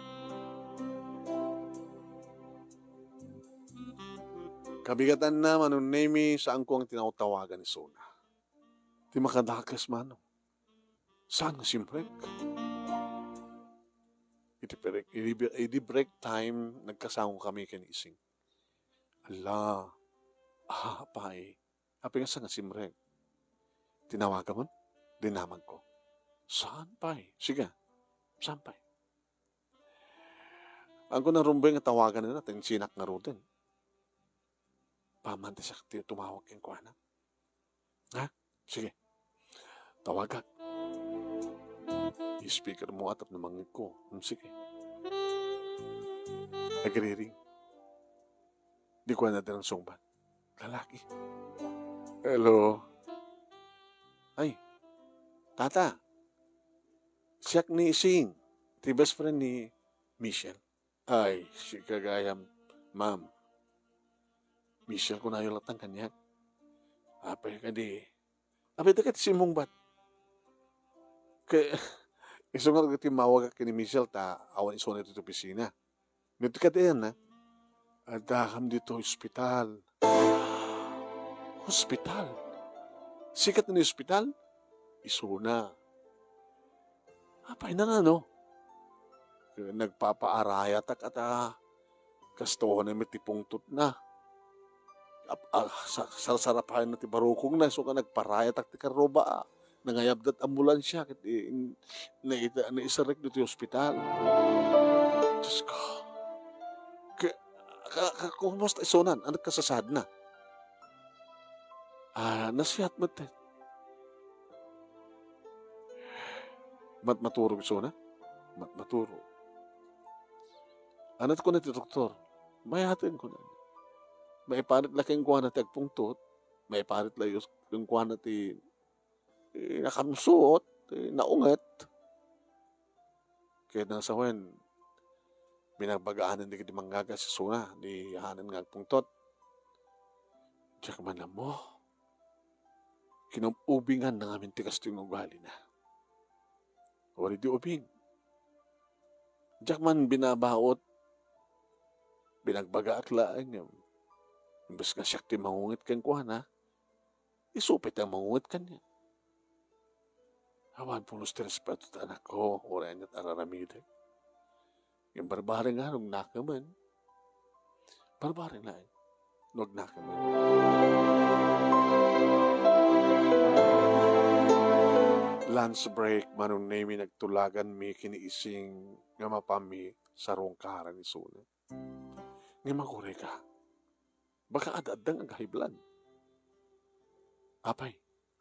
Kabigatanna, Manong Nemy, saanko nga tinawtawagan isuna. Ti makadakes, Manong. Saan nga simrek? Iti break, idi, idi break time, nagkasango kami ken Ising. Ala, apay, apay nga saan nga simrek? Tinawagamon? Dinamagko. Saan pay? Siga, saan pay? Agko na rumbeng nga tawagan na, ta insinak ngaruden. Paman ti siak ti tumawag kenkuana. Ha? Sige. Tawagak. I-speaker mo tapno mangngegko. Hmm, sige. Agriring. Di ko na dirang sungbat. Lalaki. Hello. Ay, tata. Siak ni Ising. Ti best friend ni Michelle. Ay, sika gayam, ma'am. Michelle, kunayo latta kaniak. Apay kadi? Apay, dagiti simmungbat. Kay, isu nga ti mawagak ken ni Michelle ta awan isuna iti opisina. Ngem ti kadaenna, addakam ditoy ospital. Ospital? Sika ti naospital? Isuna. Apay, nano? Nagpapaarayatak ata, kastonen met ti pungtotna. Ap-, ah, sa-, sarsarapaenna ti barukongna, isu nga nagparayatak ti karruba, ah. Nangayabda ti ambulansia, ket i-, in-, naita-, naiserrek ditoy ospital. Diyos ko. Ka-, ka-, ka-, kumusta isunan? Ano kasasadna? Ah, nasiat met. Matmaturog isuna? Matmaturog. Ano ti kuna ti doktor? Mayaten kuna. Maiparit la kenkuana ti agpungtot. Maiparit la yus-, kenkuana ti, ti nakamsuot, ti naunget. Ket nang sawen, binagbagaanen dagiti manggagas isuna, di hanen nga agpungtot. Diak man ammo. Kinub-ubingan na ngamin ti kastoy nga ugalina. Wari di ubing. Diak man binabaot. Binagbagaak laeng. Imbes nga siak ti mangunget kenkuana, isu pay ti mangunget kaniak. Awan pulos ti respeto ta anakko, uray aniat a raramidek. Ngem barbareng nga no agnakemen. Barbareng laeng no agnakemen. Lunch break, Manong Nemi, nagtulaganmi ken ni Ising nga mapanmi sarungkaran isuna. Ngem agurayka, baka ad-adda nga ag-high blood. Apay,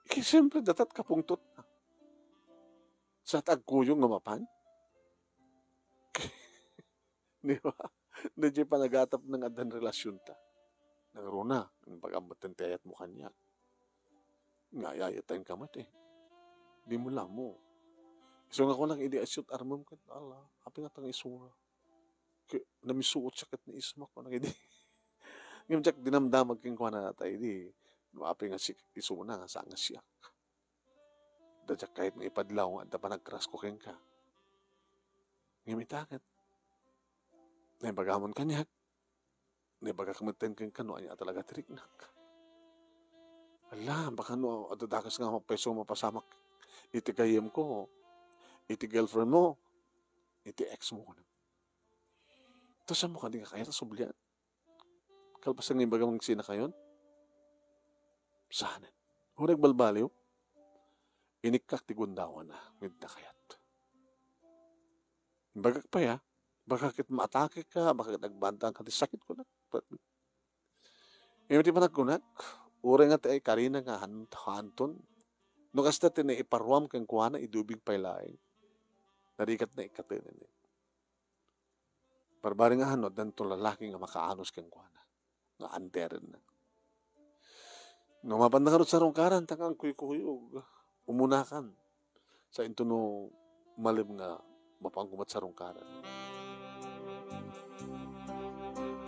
ket siyempre, datat kapungtotna. Sa ta agkuyog nga mapan? Di ba? Daydiay panagatapna nga addan relasionta. Nangruna, imbagam metten ti ayatmo kaniak. Nga ay-ayatenka met, eh. Dimo la ammo. Isu nga kunak idi asiyot armem ket, ala, apay nga ta nga isu nga. Ke-, namisuot siya ket ni Isma, kunak idi. Ngem diak dinamdamag kenkuana ta idi, no apay nga si-, isuna nga saan nga siak. Da diak kayat nga ipadlaw nga adda panagkrasko kenka. Ngem ita ket, naibagamon kaniak, naibagak metten kenka no ania talaga ti riknak. Ala, baka no adda dakes nga mapayso mapasamak iti gayyemko, iti girlfriend mo, iti ex mo, kunam. Ta saan mo kadi nga kayat a sublian? Kalpasan nga imbagam nga agsinakayon? Saanen. Uray agbalbaliw, inikkak ti gundawana, ngem di na kayat. Imbagak pay, ah, baka ket maatakeka, baka ket agbantaanka ti sakit, kunak. Ngem ti panagkunak, uray nga ti ay karina nga han-, hanton, no kasta ti naiparuam kenkuana, idi ubing pay laeng, narikatna ikkatenen. Barbari nga han no addanto lalaki nga makaanus kenkuana, nga anderenna. No mapanda ngarud sarungkaran, ta agkuykuyog, umunakan. Sainto no malem nga mapanko met sarungkaran.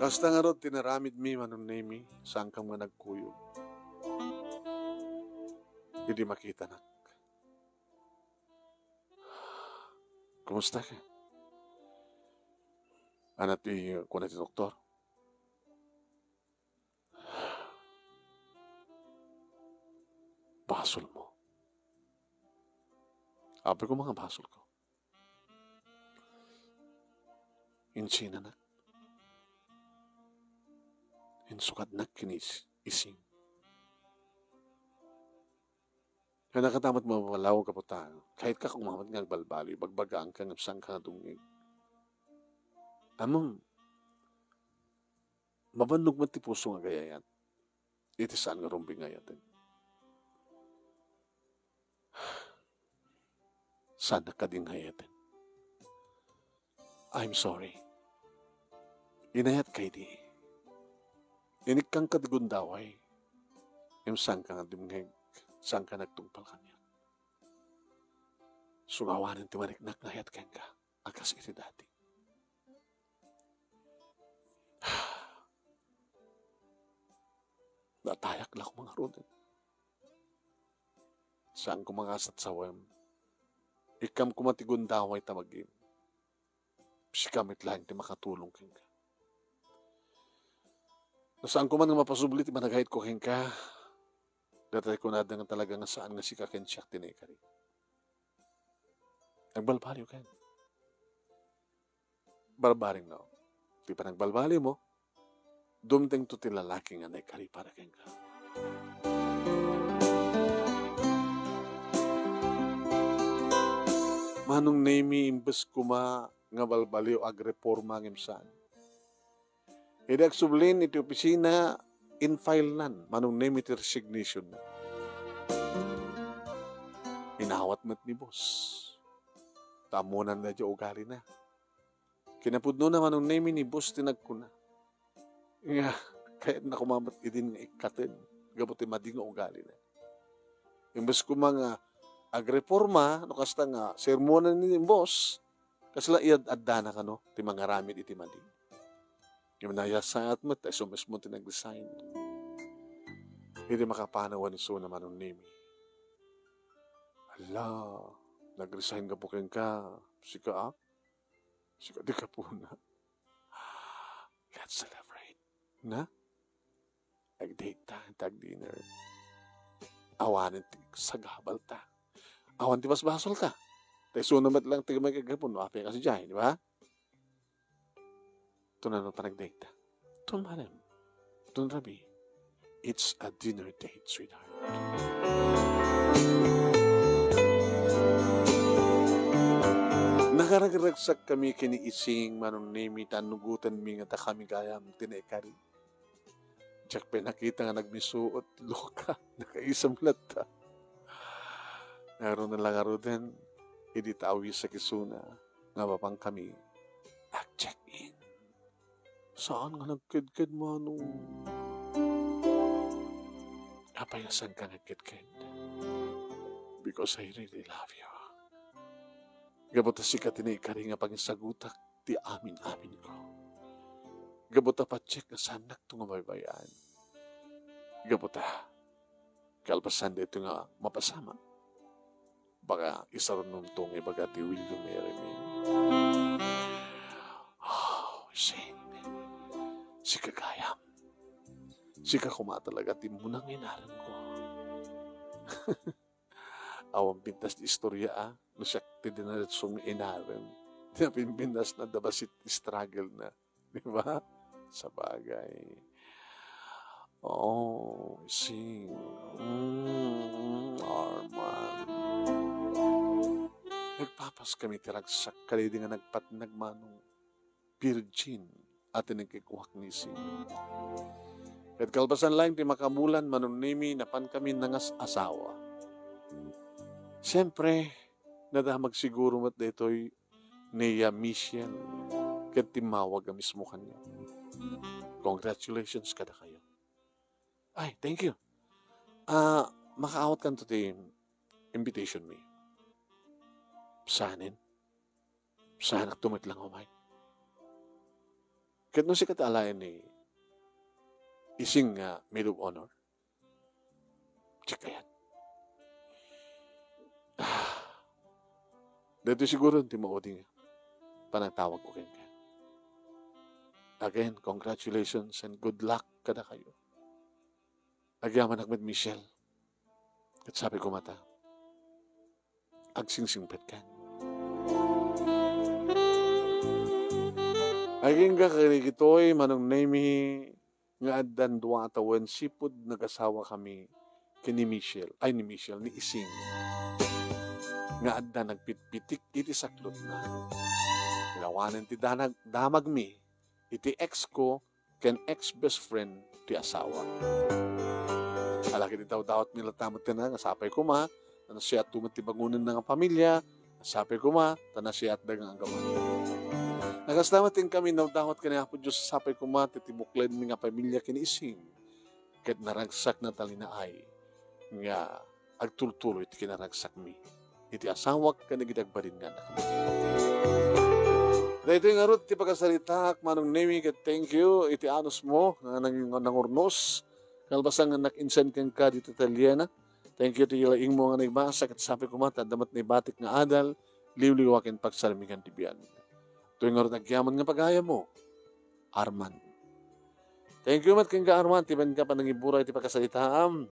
Kasta ngarud ti naramidmi, Manong Nemi, saankam nga nagkuyog idi makitanak. Kumusta ka? Ania ti kuna ti doktor? Basolmo. Apay koma nga basolko. Insinanak. Insukadnak ken ni Is-, Ising. Kayatna met mapalaw, gapu ta kayatka koma met nga agbalbaliw, ibagbagaanka ngem saanka nga dumngeg. Ammom, mabannog met ti puso nga agayayat iti saan nga rumbeng nga ayaten. Saanak kadi nga ayaten. I'm sorry. Inayatka idi. Inikkanka ti gundaway. Ngem saanka nga dumngeg, saanka nagtungpal kaniak. Sungawanen ti mariknak nga ayat kenka. a kas iti dati. Natayak la koma ngaruden. Saan koma nga satsawem. Ikkam koma ti gundaway ta magim. Sika met laeng ti makatulong kenka. No saan koma nga mapasubli ti managayatko kenka, dayta kunada nga talaga nga saan nga sika ken siak ti naikari. Agbalbaliw ken. Barbareng no. Ti panagbalbaliwmo, dumtengto ti lalaki nga naikari para kenka. Manong Nemi, imbes koma nga balbaliw agreporma ngem saan. Idi agsublin iti opisina, in-filenan Manong Nemi ti resignation na. Inawat met ni boss. Ta ammona daydiay ugalina. Kinapudnona Manong Nemi ni boss ti nagkuna nga kayatna koma met idin nga ikkaten gapu ti madi nga ugalina. Imbes koma nga agreporma, no kasta nga sermonan ni boss, kasla iyad-addana kano ti mangaramid iti madi. Ngem nayasaat met ta isu mismo ti nag-resign. Idi makapanawan isuna Manong Nemi. Hala, nag-resign gapu kenka, sika, ah? Sika ti gapuna. Let's celebrate. Na? Ag-date ta, ag-dinner. Awanen ti sagabal ta. Awan ti basbasol ta. Ta isuna met lang ti gamay kagapon, no? Apay kasi jay, di ba? Tuna no panag-date ta. Tun manem. Tun rabi. It's a dinner date, sweetheart. Nakaragragsak kami ken ni Ising, Manong Nemi, ta annugotenmi nga dakami gayam ti naikari. Diak pay nakita nga nagmisuot, loka, nakaisem latta. Ngarud na la ngaruden, idi ta awisak isuna, nga mapan kami, ag-check-in. Saan nga nagkedked, Manong? Apay nga saanka nagkedked? Because I really love you. Gapu ta sika ti naikari nga pangisagutak ti amin-aminko. Gapu ta patiek nga saannakto nga mabaybay-an. Gapu ta, kalpasan daytoy nga mapasamak, baka isarunonto nga ibaga ti will you marry me? Oh, Sing, sika gayam. Sika koma talaga ti munang inaremko. Awan pintas ti istorya, a, no siak ti dinaretso nga inarem. Ti napimpintas na, the basit struggle na. Di ba? Sabagay. Oh, Sing. Mm, Arman. Nagpapas kami ti ragsak, kadaydi nga nagpatnag, Manong. Virgin a ti nagkikuak ni Ising. Ket kalpasan laeng ti makabulan, Manong Nemi, napan kami nangas-asawa. Siempre, nadamag siguro met daytoy ni, ah, Michelle ket timmawag a mismo kaniak. Congratulations kadakayo. Ay, thank you. Ah, makaawat kanto ti invitation mi. Sanen? Saanakto met lang umay. Ket no sika ti alaen ni Ising nga maid of honor, check kayat. Ah, daytoy siguro ti maudi nga panangtawagko kenka. Again, congratulations and good luck kadakayo. Agyamanak met, Michelle. Ket sabi ko mata, agsingsingpetkan. Agingga kadagitoy, Manong Nemi, nga addan dua a tawen sipud nagasawa kami ken ni Michelle, ay, ni Michelle, ni Ising, nga adda nagpitpitik iti saklotna. Ilawanen ti danag-, damagmi iti ex ko ken ex-best friend ti asawa. Ala ket idawdawatmi latta metten nga sapay koma, ta nasiatto met ti bangonenna nga pamilya, sapay koma, ta nasiatda nga aggapu. Nakasta met inkami inawdawat ken ni Apo Dios, sapay koma, ti, ti buklenmi nga pamilya ken ni Ising, ket naragsakna talinaay nga agtultuloy ti kinaragsakmi iti asawak ken dagiti agbalin nga annakmi. Daytoy ngarud ti pakasaritaak, Manong Nemi, ket thank you iti anusmo nga nang-, nangurnos. Kalpasan nga nakinsan kenka ditoy atelierna. Thank you ti laingmo nga nagbasa ket sapay koma ta adda met naibatik nga adal, liwliwa ken pagsarmingan ti biag. Daytoy ngarud agyaman nga pagayammo, Arman. Thank you met kenka, Arman, ti benka panangiburay ti pakasaritaam.